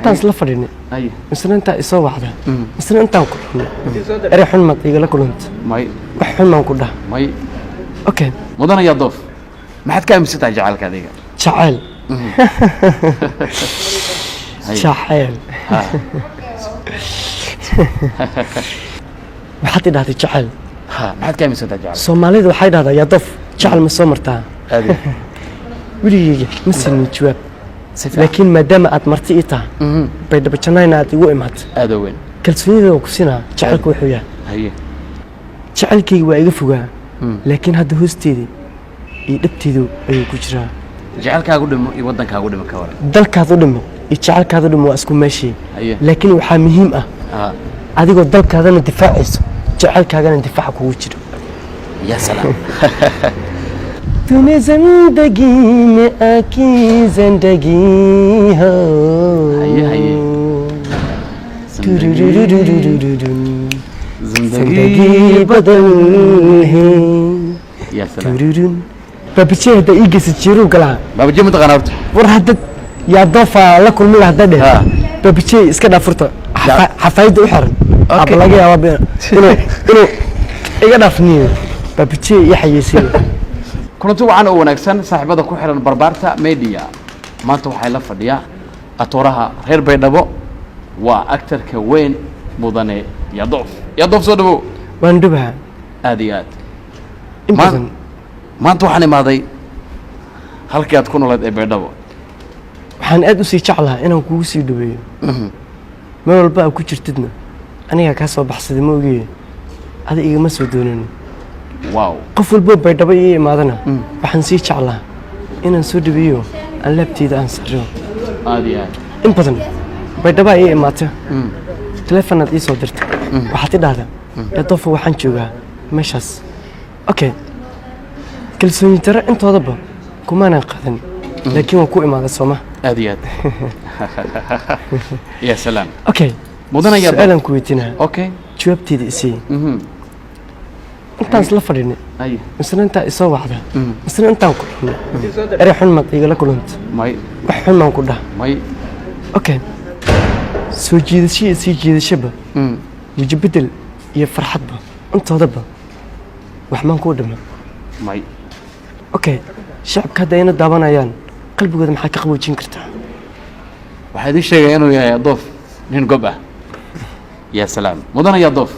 Intaan isla fadhinay, Haye. misna intaa isoo wacda, misna intaan ku xunay, erey xun maad igala kulanta? May. Wax xun maan ku dhaha? May. Okay. Mudana Yadoof, maxaad ka aaminsan tahay jacaylka adiga? Jacayl. Haye. Jacayl. Waxaad idhahday jacayl. Ha, maxaad ka aaminsan tahay jacaylka? Soomaalida waxay dhahdaa, "Yaa Doof, jacayl ma soo martaa?" Aad iyo Weligeyga ma siinin jawaab. Si fiican. Laakiin maadaama aad marti ii tahay, Baydhabo Jannayna aad igu imaatay, Aad oo weyn. kalsoonida waan ku siinaa jacaylku wuxuu yahay. Jacaylkayga waa iga fogaa, laakiin hadda hoosteedii iyo dhabteedu ayuu ku jiraa. Jacaylkaagu dhimo iyo waddankaagu dhimo, ka waran? Dalkaad u dhimo iyo jacaylkaad u dhimo waa isku meeshii. Laakiin waxaa muhiim ah adigoo dalkaadana difaacayso, jacaylkaagana difaaca kugu jiro. Ya salaam. तूने जिंदगी में आकी जिंदगी हो। Haye, haye. जिंदगी बदल है। Ya salaam. Tururun. Baabajey hadda ii geysa jiiruu galaa. Baabajey ma taqaanaa horta? War, hadda yaa doofa la kulmay hadda dheh. Baabajey iska dhaaf furta xafaayadda u xiran. Aba laga yaabaa inuu iga dhaafniyo baabajey ii xayeysiin. Kulanti wacan oo wanaagsan, saaxiibada ku xiran Barbaarta Media. Maanta waxay la fadhiyaa atooraha reer Baydhabo, waa actorka weyn, mudane Yadoof. Yadoof, soo dhawow. Waan dhubaha. Aad iyo aad. In badan. Maanta waxaan imaaday halkii aad ku noleed ee Baydhabo. Waxaan aad usii jeclahaa inaan kugu sii dhaweeyo. Meel walba aad ku jirtidna anigaa kaa soo baxsaday, ma ogiye, adi igama soo doonin. Qof walboo Baydhabo ii imaadana waxaan sii jeclaa inaan soo dhaweeyo, aan laabteyda aan saro. Aad iyo aad. In badan Baydhabaa ii imaata, telefonaad ii soo dirta, waxaad i dhahdaa, "Yaa Doofa, waxaan joogaa meeshaas." Okay, kalsooni daro intoodaba kumaanan qadan, laakiin waan ku imaaday, sooma? Aad iyo aad, ya salaam. Okay. Mudana yaa Su-aalaan ku weydiinaa. Jawaabteeda isii. Intaan isla fadhinay, misna intaa isoo wacda, misna intaan ku xunay, erey xun maad igala kulanta? May. Wax xun maan ku dhaha? May. Okay, soo jiidasho iyo sii jiidashaba, weji bedel iyo farxadba, intoodaba wax maan kuu dhima? May. Okay, shacabka hadda ayna daawanayaan, qalbigooda maxaa ka qaboojin kartaa? Waxaa idiin sheegaya inuu yahay Adoof nin gob ah. Ya salaam. Mudana Yadoof,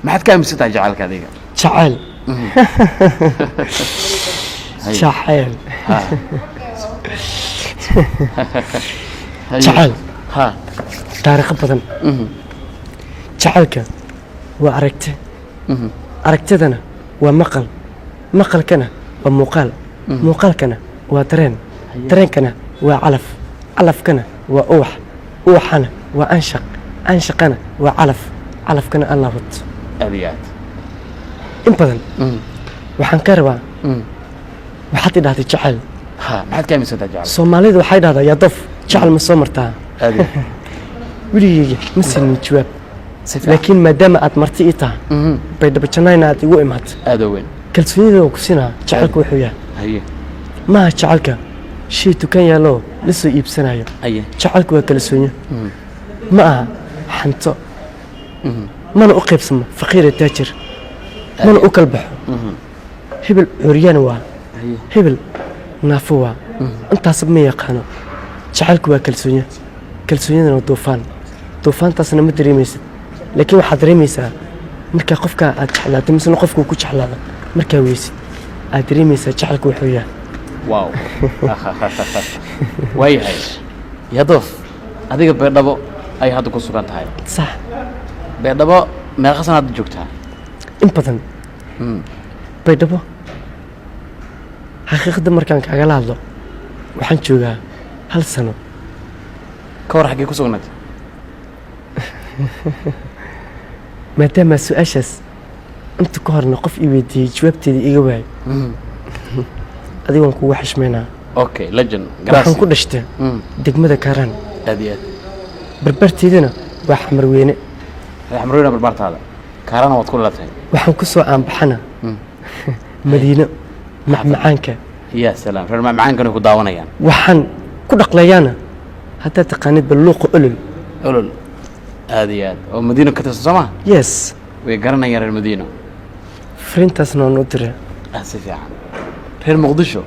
maxaad ka aaminsan tahay jacaylka adiga? Jacayl. Haye. Jacayl. Haye. Jacayl. Taariikho badan. Jacaylka waa aragti, aragtidana waa maqal, maqalkana waa muuqaal, muuqaalkana waa dareen, dareenkana waa calaf, calafkana waa uwax, uwaxana waa anshaq, anshaqana waa calaf, calafkana Allah wato. Aad iyo aad. In badan waxaan ka rabaa, waxaad idhahday jacayl. Ha, maxaad ka aaminsan tahay jacaylka? Soomaalida waxay dhahdaa, "Yaa Doof, jacayl ma soo martaa?" Aad iyo Weligeyga ma siinin jawaab. Si fiican. Laakiin maadaama aad marti ii tahay, Baydhabo Jannayna aad igu imaatay, Aad oo weyn. kalsoonida waan ku siinaa jacaylku wuxuu yahay. Maaha jacaylka shay dukaan yaalloo la soo iibsanayo. Jacaylku waa kalsoonyo, ma aha xanto, mana u qaybsamo faqiira taajir, mana u kala baxo hebel curyaan waa, hebel naafo waa, intaasba ma yaqaano. Jacaylku waa kalsoonyo, kalsoonyadana waa duufaan, duufaantaasna ma dareemaysid, laakiin waxaad dareemaysaa markaa qofka aad jeclaatay, misna qofkuu ku jeclaado markaa weysid, aad dareemaysaa jacaylku wuxuu yahay. Wow, waayahay Yadoof, adiga Baydhabo ay hadda ku sugan tahay? Sax. Baydhabo meeqa sana hadda joogtaa? In badan. Baydhabo xaqiiqada markaan kaagala hadlo, waxaan joogaa hal sano. Ka hor xaggee ku sugnayd? Maadaama su-aashaas inta ka horna qof ii weydiiyey, jawaabteeda iga waayay, adigoon kugu xishmaynaa. Okay, legend. Waxaan ku dhashtay degmada Kaaraan. Aad iyo aad. Barbarteydana waa Xamarweyne. Xamrooyna barbaartaada, Kaarana waad ku dhalatay. Waxaan ku soo aanbaxana Madiino Macmacaanka. Ya salaam, reer Macmacaankana ku daawanayaan. Waxaan ku dhaqlayaana Haddaad taqaanid balluuqa Olol. Olol, aad iyo aad, oo Madiino ka tirsan, soo ma? Yes. Way garanayaan reer Madiino. Fariintaasna waan u diray. Ah, si fiican. Reer Muqdisho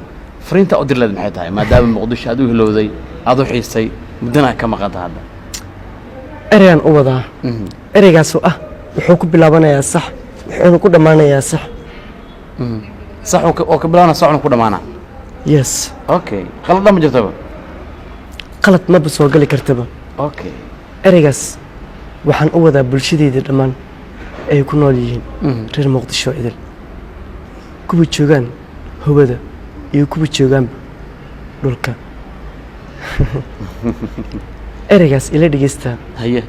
fariinta u dirleed maxay tahay, maadaama Muqdisho aad u hilowday, aad u xiistay, muddana aad ka maqanta hadda? Ereyaan u wadaa, ereygaasoo ah wuxuu ku bilaabanayaa sax, wuxuuna ku dhammaanayaa sax. Sax oo ka bilaabana, saxuna ku dhamaana. Yes. Okay, qalad dhan ma jirtaba. Qalad maba soo gali kartaba. Ereygaas waxaan u wadaa bulshadeyda dhammaan ay ku nool yihiin reer Muqdisho idil, kuwa joogaan hawada iyo kuwa joogaanba dhulka. Ereygaas ila dhegeystaa.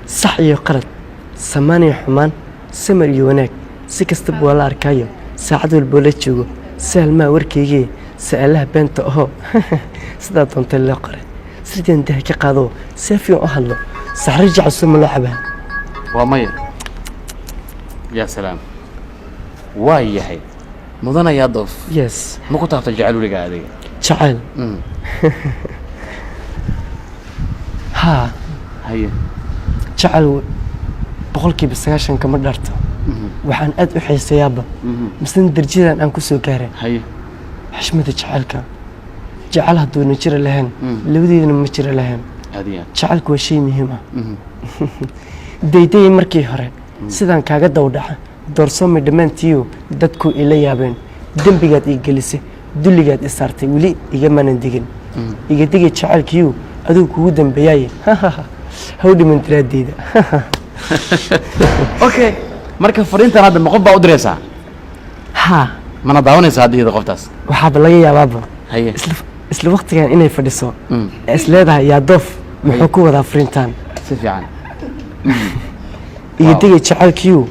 Sax iyo qalad, samaan iyo xumaan, samar iyo wanaag, si kastaba waa la arkaayo, saacad walboo la joogo, sahal maa warkaygee, sa'aalaha beenta ahoo sidaa doontay loo qoray, sirdian daha ka qaado, saafiyan u hadlo, saxri jacso ma loo cabaa? Waa maya. Yaa salaam, waa yahay mudana Yaadoof. Yes. Ma ku taabta jecel weligaa adiga? Jacayl? Haa. Jacayl 90% kama dharto. Waxaan aad u xiiseeyaaba misna darjadan aan ku soo gaaray xishmada jacaylka. Jecel hadduuna jira lahayn, labadeedana ma jira lahayn. Aad iyo aad. Jacaylku waa shay muhiim ah. Dayday markii hore sidaan kaaga dawdhaca, doorsoomay dhammaantiiyo dadku ila yaabeen. Dembigaad ii gelisay, dulligaad i saartay, weli igamanan digin. Iga digay jacaylkiiyu adigu kugu dambeeyaaye, haw dhiman daraadeyda. Okay, marka fariintan hadda ma qof baa u diraysaa? Haa. Mana daawanaysaa hadda iyada qoftaas? Waxaaba laga yaabaaba isla waqtigan inay fadhiso ee is leedahay, yaa doof muxuu ku wadaa fariintan? Si fiican. Iga digay jacaylkiiyu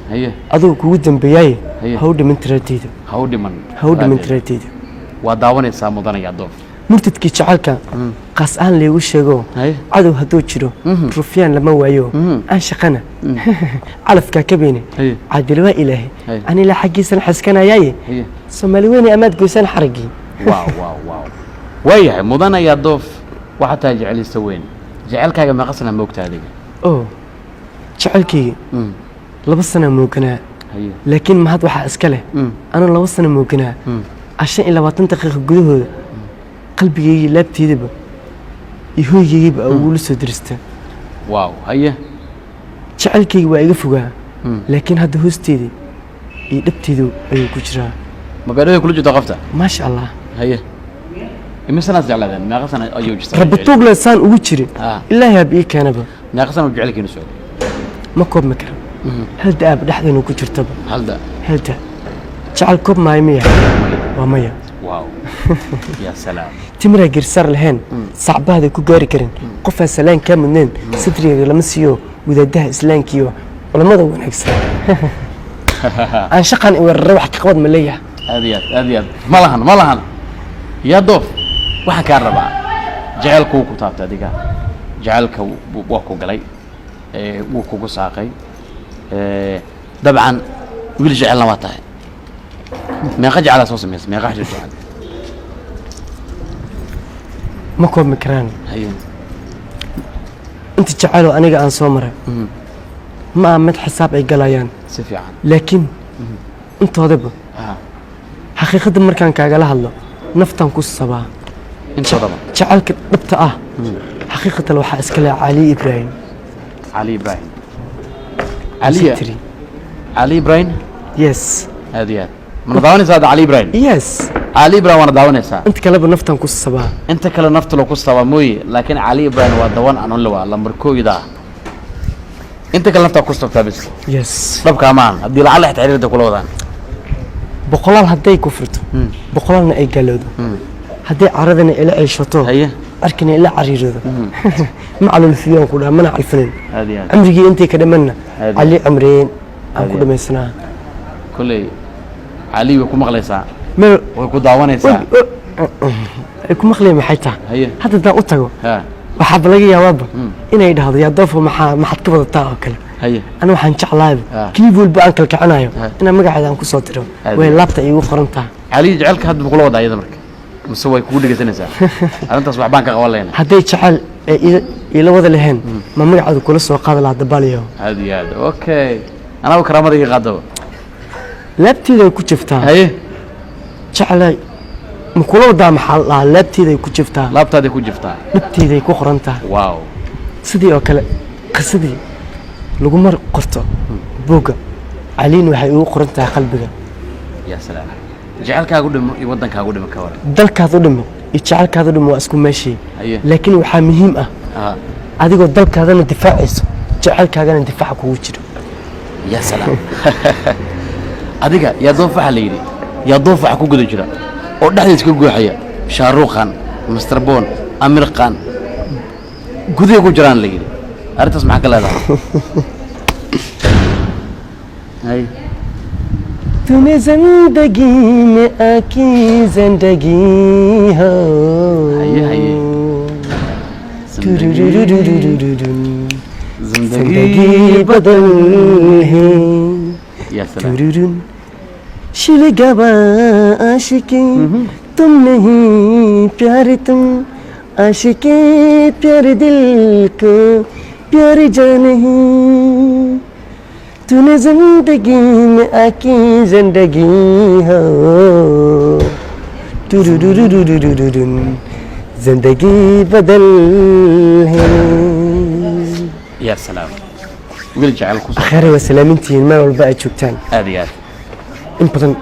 adigu kugu dambeeyaaye, haw dhiman daraadeyda. Ha u dhiman. Haw dhiman daraadeyda. Waa daawanaysaa mudana Yaadoof. Murtadkii jacaylka qaas ahaan laygu sheego, cadow hadduu jiro rufyaan lama waayo, aan shaqana calafkaa ka beyne. Caadil waa Ilaahay, anilaa xaggiisana xaskanayaaye. Soomaali weyne, amaad goysaan xaraggii. Waaw waaw waaw, waayahay mudana Yaadoof, waxaa tahay jecelista weyn. Jecelkaaga meeqa sana moogta adiga? Oo jacaylkayga 2 sana mooganaa. Laakiin mahad waxaa iska leh, anuu 2 sano mooganaa, 25 daqiiqa gudahooda qalbigaygii, laabteydaba iyo hoygaygiiba ugula soo dirista. Waaw, haye. Jacaylkayga waa iga fogaa, laakiin hadda hoosteeda iyo dhabteedu ayuu ku jiraa. Magaalada kula jirta qofta? Maasha Allah. Haye, imise sanaad jeclaadeen? Meeqa sana ayuu jirtaa? Rabatuugle saan ugu jiri, Ilaahay hab ii keenaba. Meeqa sana uu jecelkiinu socday? Ma koobmi kara, hal da-aaba dhexdeenu ku jirtaba. Halda? Hal da. Jacayl koob maayo miya? Waa maya. Waaw, yaa salaam. Timiraa girsaar lahayn, sacbahaada ku gaari karin, qofaa salaan kaa mudnayn, sadrigaga lama siiyo. Wadaadaha islaamkiiyo culammada wanaagsan aan shaqan iweerare wax ka qabad ma leeyahay? Aad iyo aad, aad iyo aad. Ma lahan, ma lahan. Yaa doof, waxaan kaa rabaa, jaceylku wuu ku taabtay adiga, jaceylka waa ku galay, wuu kugu saaqay. Dabcan wiil jecelna waa tahay. Meeqa jecelaa soo samaysay? Meeqa xishir jecel? Ma koobmi karaan. Inta jacayloo aniga aan soo maray ma aha mid xisaab ay galayaan. Si fiican. Laakiin intoodaba, xaqiiqadda markaan kaagala hadlo, naftaan ku sabaa. Intoodaba. Jacaylka dhabta ah xaqiiqatan waxaa iska leh Cali Ibraahim. Cali Ibraahim, Caliya. Tiri. Cali Ibraahim. Yes. Aad iyo aad. Mana daawanaysaa hadda Cali Ibraahim? Yes. Cali Ibraahim waana daawanaysaa. Inta kaleba naftaan ku sabaa. Inta kale nafta loo ku sabaa mooye, laakiin Cali Ibraahim waa dawan anole, waa lambar kooyda. Inta kale naftaa ku sabtaa bis. Yes. Dhabkaa maahan haddii lacag la xiriirta xiriirta kula wadaan. Boqolaal hadday kufrito, boqolaalna ay gaalowdo, hadday caradana ila ceyshato, arkina ila cariirado, ma calolfiyaan ku dhaha, mana calfinin. Aad iyo aad. Cimrigii intay ka dhimanna, Aad iyo Cali cimriyeen aan ku iyo dhamaysanaa. Kolley Cali way ku maqlaysaa. Meel way ku daawanaysaa. Ay ku maqlayan maxay tahay? Hadda haddaan u tago, waxaaba laga yaabaaba inay dhahdo, yaa doofo, maxaad ka wadataa oo kale? Ana waxaan jeclaayba clip walba aan kala kicinayo inaan magaceeda aan kusoo diro. Aad way iyo laabta iigu qoran tahay. Cali jecelka hadda ma kula wadaa iyada marka, mise way kugu dhegeysanaysaa? Arrintaas waxbaan ka qaban laynaa. Hadday jecel Ee iila wada lahayn ma magacaadu kula soo qaada lahaa dabaaliyo. Aad iyo aad. Okay, anaba karaamada iga qaadaba. Laabteeday ku jiftaa. Jeclay ma kula wadaa, maxaa la dhahaa, laabteeday ku jiftaa. Laabtaaday ku jiftaa. Dhabteeday ku qoran tahay. Sidii oo kale qisadii laguma qorto buugga, caliin waxay ugu qoran tahay qalbiga. Ya salaam. Jecelkaagu dhimo iyo waddankaagu dhimo, ka waran? Dalkaad u dhimo iyo jecelkaad u dhimo waa isku meeshii. Laakiin waxaa muhiim ah adigoo dalkaadana difaacayso, jecelkaagana difaaca kugu jiro. Ya salaam. Adiga yaa doof, waxaa la yidhi yaa doof waxa ku guda jira oo dhexdiisa ka guuxaya Shaaruukhan, Master Bon, Amir Khan gudahay ku jiraan la yidhi. Arrintaas maxaa ka leedahay? Haye. तुम्हें जिंदगी में आकी जिंदगी हो। Haye, haye. तुरुरुरुरुरुरुरुरुन। Zindagi जिंदगी बदल है। Ya salaam. तुरुरुन। शिलगवा आशिकी तुम नहीं प्यार, तुम आशिकी प्यार दिल को प्यार जान नहीं। तूने जिंदगी में आकी जिंदगी हो। तुरुरुरुरुरुरुरुन। जिंदगी बदल है। Ya salaam, wiil jecel ku soo. Akhyare, waa salaamintihiin meel walba ay joogtaan. Aad iyo aad. In badan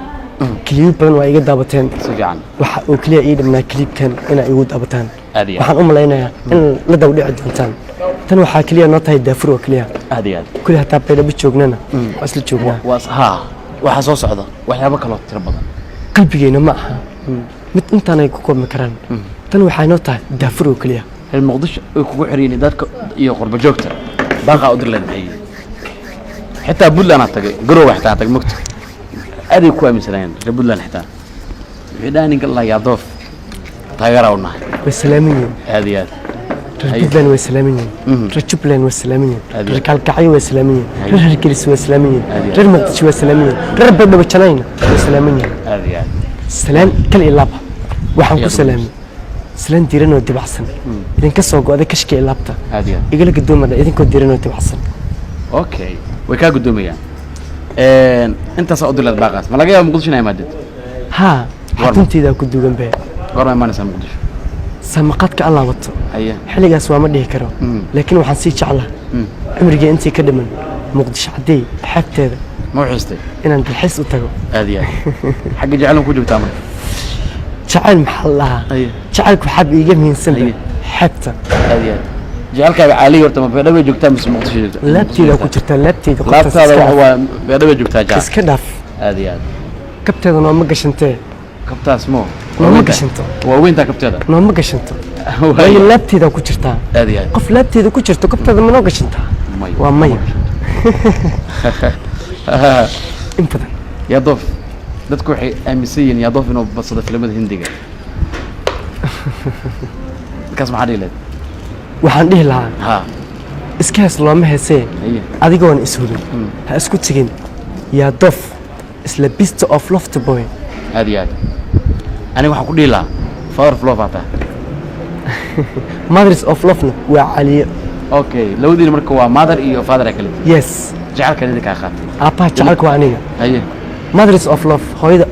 kiliib badan waa iga daabateen. Si fiican. Waxa uu keliya ii dhamnaa kiliibkan inaa igu daabataan. Aad iyo aad. Waxaan u malaynayaa in la dawdhici doontaan. Tan waxaa keliya noo tahay daafur oo keliya. Aad iyo aad. Kuli hataa Baydhabo joognana waa isla joognaa. Waa haa, waxaa soo socda waxyaabo kaloo tiro badan. Qalbigeyna ma aha mid intaanay ku koobmi karaan. Tan waxaa noo tahay daafur oo keliya. Reer Muqdisho ay kugu xiriyin dadka iyo qurba joogta, baaqaa u dir leed maxay yihiin? Xitaa Puntland aa tagay, Garowe xitaa tagay, mogta aaday ku aaminsanayeen reer Puntland. Xitaa waxay dhahaan ninka la Yaadoof taageeraa u nahay. Way salaaman yihiin. Aad iyo aad. Reer Haye. Puntland way salaaman yihiin, reer Jubbaland way salaaman yihiin, Aad iyo reer aad. Gaalkacyo way salaaman yihiin, Haye. reer Hargeysa way salaaman yihiin, Aad iyo aad. reer Muqdisho way salaaman yihiin, reer Baydhabo Janayna way salaaman yihiin. Aad iyo aad. Salaan kal iyo laaba waxaan ku Ayaad u salaamay, salaan diiran oo dibacsan idinka soo go'day kashka iyo laabta. Aad iyo aad. Igala gadoomada idinkoo diiran oo dibacsan. Okay, way kaa guddoomayaan. Intaasaa u dileed baaqaas. Ma laga yaaba Muqdisho inaa imaadid? Haa. Warma. Xatunteedaa ku duugan be. Goorma imaanaysaa Muqdisho? Samaqadka Allah wato. Xilligaas waa ma dhihi karo, laakiin waxaan sii jeclaa cimrigii intii ka dhiman Muqdisho caddey xeebteeda Ma u xiistay? inaan dalxiis u tago. Aad iyo aad. Xagga jeclan ku joogtaa marka? Jacayl maxaa la dhahaa? Jacaylku waxaaba iiga muhiimsanba xeebta. Aad iyo aad. Jecelkaaga caaliya horta ma Baydhabo joogtaa mise Muqdisho joogtaa? Laabteyda ku jirtaa, laabteyda qoftaas. Laabtaada. Iska Waxa dhaaf. waa Baydhabo joogtaa jaa. Iska dhaaf. Aad iyo aad. Kabteeda nooma gashantee. Kabtaas mo Nooma gashanto. Waa weyntaa kabteeda. Nooma gashanto, waayo laabteeda ku jirtaa. Aad iyo aad. Qof laabteeda ku jirto kabteeda ma noo gashantaa? Maya. Waa maya in badan. Yaadoof, dadku waxay aaminsan yihiin Yaadoof inuu badsado filimada Hindiga. Markaas maxaa dhihi lahayd? Waxaan dhihi lahaa iska hees looma heesee. Adigoon ishubin ha isku tegin. Yaa dof isla beast of lofty boy. Aad iyo aad. Aniga waxaan ku dhihi lahaa father of love aa tahay. Mothers of love-na waa Caliyo. Okay, labadiina marka waa mother iyo father aa kale. Yes. Jecelkan idinkaa qaatay. Aabbaha jecelka waa aniga. Mothers of love, hooyada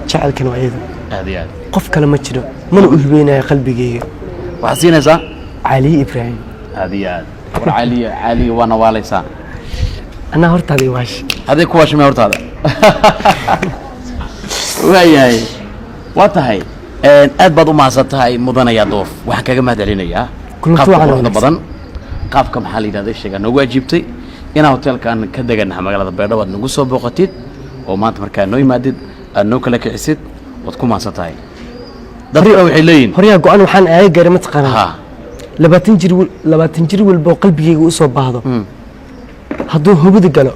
jecelkan waa iyada. Aad iyo aad. Qof kale ma jiro, mana u hubeynayo qalbigayga. Waxaad siinaysaa Caliyo Ibraahim. Aad iyo aad. War Caliya, Caliya waa nawaalaysaa. Anaa hortaada iwaash. Haday ku waashimay hortaada. Waayahay, waa tahay. Aad baad u mahadsan tahay, mudana Yaadoof. Waxaan kaga mahad celinayaa Kulanti qaabka wacan quruxda wanaagsan. badan, qaabka maxaa la yidhahda sheegaa noogu ajiibtay inaa hoteelkan ka deganaha magaalada Baydhabo aad nagu soo booqatid oo maanta markaa noo yimaadid, aad noo kala kicisid. Waad ku mahadsan tahay. Dadka waxay leeyihin Horyaa go-an waxaan aaga gaaray, mataqaanaa? 20 jir 20 jir walba oo qalbigayga usoo baahdo, hadduu hubada galo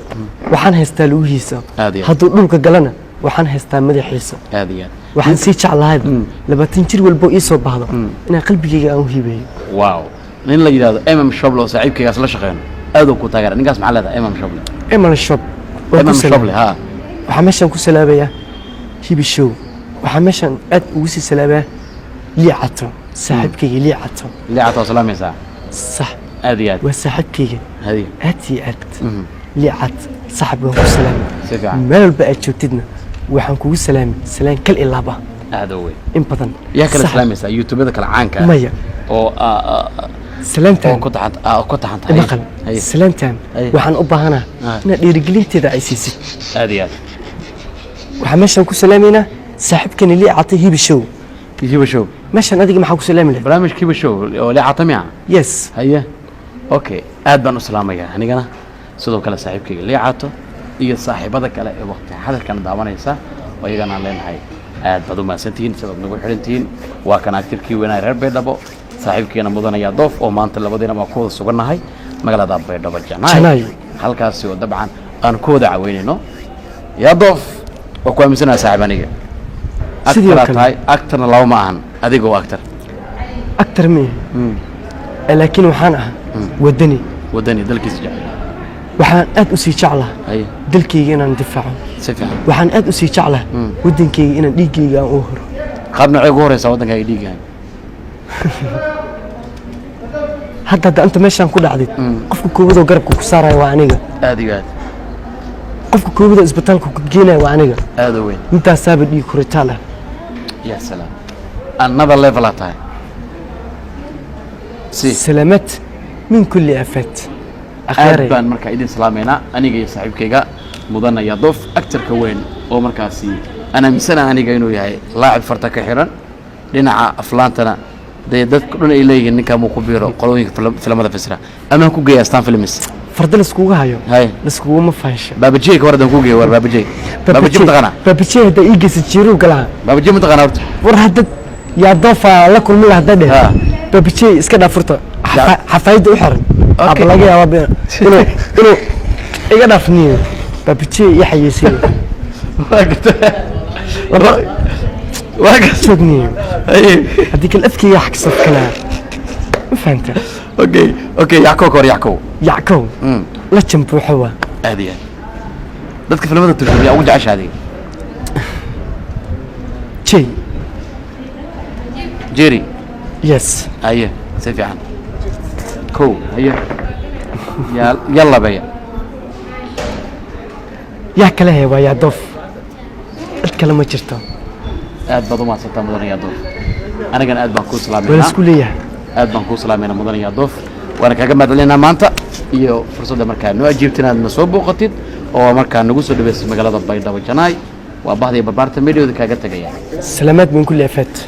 waxaan haystaa lugihiisa. Aad iyo aad. Hadduu dhulka galana waxaan haystaa madaxiisa. Aad iyo aad. Waxaan sii jeclahayba 20 jir walba oo iisoo baahdo inaan qalbigayga aan u hibeeyo. Wow, nin la yidhahdo Shoble oo saaxiibkaygaas la shaqeyno aad uu ku taageera ninkaas. Maxaa leedahay Shoble? Shop waan ku salaamay. Shoble, ha. Waxaa meeshaan ku salaabayaa Hibi Show. Waxaa meeshaan aad ugu sii salaabayaa Liicato, saaxiibkayga Liicato. Liicato waa salaamaysaa. Sax. Aad iyo aad. Waa saaxiibkayga. Haye. Aad iyo aad. Liicad, saaxib, waan ku salaamay. Si fiican. Meel walba aad joogtidna waxaan kugu salaamay salaan kal ilaaba. Aad oo weyn. In badan. Yaa kala Saaxib, salaamaysaa youtubada kale caanka ah? Maya. Oo oo Salaantan ku taxan ku taxan tahay. Maqal. Haye. Salaantan Haye. waxaan u baahanaa inaad dhiirigelinteeda ay siisid. Aad iyo aad. Waxaan meeshaan ku salaamaynaa saaxiibkani Liicata, Hibi Show. Hiba Show. Meeshaan adiga maxaa ku salaami lahayd? Barnaamijka Hiba Show oo Liicata miya? Yes. Haye, okay, aad baan u salaamayaa anigana sidoo kale saaxiibkayga Liicato iyo saaxiibada kale ee waqti hadalkan daawanaysa oo iyagana aan leenahay aad baad u mahadsantihiin sidaad nagu xidhantihiin. Waa kan actorkii weynaa reer Baydhabo, saaxiibkeena Mudan Yadoof, oo maanta labadiina baan ku wada sugannahay magaalada Baydhabo Janaay. Janaay. Halkaasi oo dabcan aan ku wada caweynayno. Yadoof, waa ku aaminsanaha saaxiib aniga. Sidoo actoraa kale. Tahay actorna laba ma ahan, adigoo actor. Actor ma ihi, laakiin waxaan ahaa wadani. Wadani, dalkiisa jecel. Waxaan aad u sii jeclaha dalkayga inaan difaaco. Si fiican. Waxaan aad u sii jeclaha waddankayga inaan dhiiggayga aan u horo. Qaab noocee ugu horeysaa waddankaaga dhiigahay? Hadda anta meeshaan ku dhacdid, qofka koowadoo garabka ku saaraya waa aniga. Aad iyo aad. Qofka koowadoo isbitaalka ku geenaya waa aniga. Aad u weyn. Intaasaaba dhiig huritaal ah. Ya salaam, another level aa tahay si. Salaamad min kulli aafaat. Aad Akhyaarey. baan markaa idin salaameynaa aniga iyo saaxiibkayga Mudana Yadoof, actorka weyn oo markaasi aan aaminsanaha aniga inuu yahay laacib farta ka xiran dhinaca aflaantana. Dee dadka dhan ay leeyihiin ninkaa muu ku biiro qolooyinka filamada fisra ama ha ku geeya Astaan Films. Farda laiskugu hayo hay laskuguma fahisha. Baabajey ka war, haddaan ku geeyo war Baabajey, Baabajey mataqaanaa? Baabajey haddaa ii geysa, jiiruu galaa. Baabajey mataqaanaa horta? War hadda Yaadoofa la kulmi laha hadda dheh. Baabajey iska dhaaf furta. Xafaayadda u xiran aba laga yaabaa inuu iga dhaafniyo. Baabajey ii xayeysiiyo. Waa garta, waa garta. Joogniyo. Haddii kale afkeyga xagsad kalaa, ma fahanta? Okay, Yackow ka war, Yackow. Yackow la jambuuxo waa. Aad iyo aad. Dadka filimada turjuma yaa ugu jecesha adiga? Jey. Jerry? Yes. Haye, si fiican. Kow, haye, yaa yaa labeeya? Yaa kale he? Waa Yaadoof, cid kale ma jirto. Aad baad u mahadsantaa, Mudan Yaadoof. Anigana aad baan kuu Waa salaameynaa. laisku leeyahay. Aad baan kuu salaameynaa, Mudan Yaadoof, waana kaaga mahadcelinaa maanta iyo fursadda markaa noo ajiibta inaad na soo booqatid oo markaa nagu soo dhaweysay magaalada Baydhabo Janaay. Waa bahdiya Barbaarta Mediooda kaaga tegaya. Salaamaad min kulli afaat.